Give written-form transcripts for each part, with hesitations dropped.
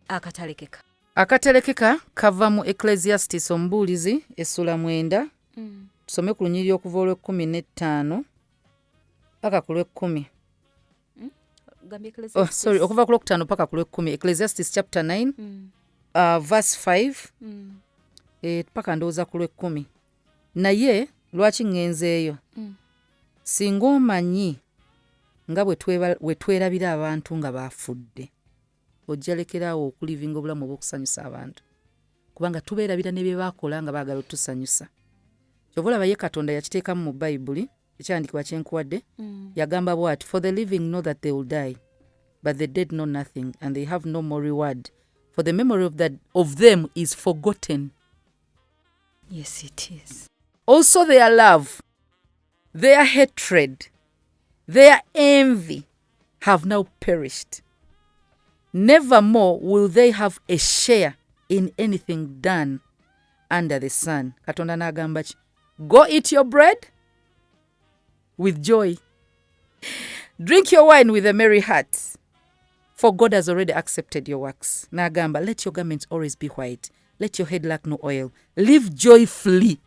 Akatalekeka. Akatalekeka kava mu Ecclesiastes, Omubuulizi, essula 9. Tusome ku lunyiriri okuva olw'e15 paka ku lw'e10. Gambye? Oh, sorry, okuva ku lwokutaano paka ku lw'e10. Ecclesiastes chapter 9, verse 5, paka ndowooza ku lw'e10. Naye lwaki ŋŋenzeeyo? Singa omanyi nga bwe twerabira abantu nga bafudde, ojja lekeraawo okulivinga obulamu obw'okusanyusa abantu, kubanga tubeerabira ne bye baakola nga baagala otusanyusa. Kyova olaba ye Katonda yakiteekamu mu Bayibuli, ekyawandiikibwa kyenkuwadde. Yagamba bw'ati, "For the living know that they will die, but the dead know nothing, and they have no more reward, for the memory of them is forgotten." Yes, it is. Also their love, their hatred, their envy have now perished. Nevermore will they have a share in anything done under the sun. Katonda n'agamba ki? "Go eat your bread with joy. Drink your wine with a merry heart. For God has already accepted your works." N'agamba, "Let your garments always be white. Let your head lack no oil. Live joyfully."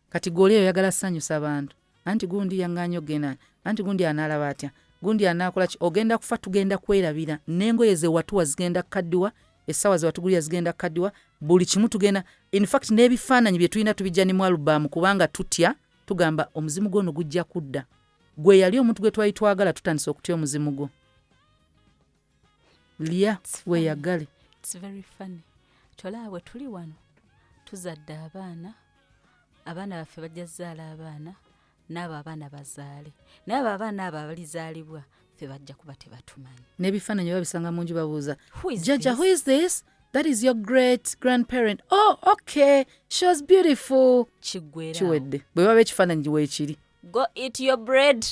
Kati gw'oli oyagala sanyusa bantu, anti gundi yaŋŋaanya ogenda, anti gundi anaalaba atya, gundi anaakola ki? Ogenda kufa, tugenda kwerabira n'engoye ze watuwa zigenda kukaddiwa, essaawa ze watugulira zigenda kukaddiwa, buli kimu tugenda. In fact, n'ebifaananyi bye tulina tubijja ne mu alubamu, kubanga tutya, tugamba omuzimu gwono gujja kudda. Gwe yali omuntu gwe twali twagala, tutandise okutya omuzimu gwo. Lya, weeyagale. It's very funny. Tolaba bwe tuli wano tuzadde abaana, abaana baffe bajja zaala abaana, n'abo abaana bazaale, naye abo abaana abo abalizaalibwa ffe bajja kuba tebatumanyi. N'ebifaananyi babisanga mu nju, babuuza, "Who is 'Jjajja, this?" who is this?" "That is your great grandparent." "Oh, okay, she was beautiful." Kiggwera. Kiwedde. Bwe baba ekifaananyi weekiri. Go eat your bread.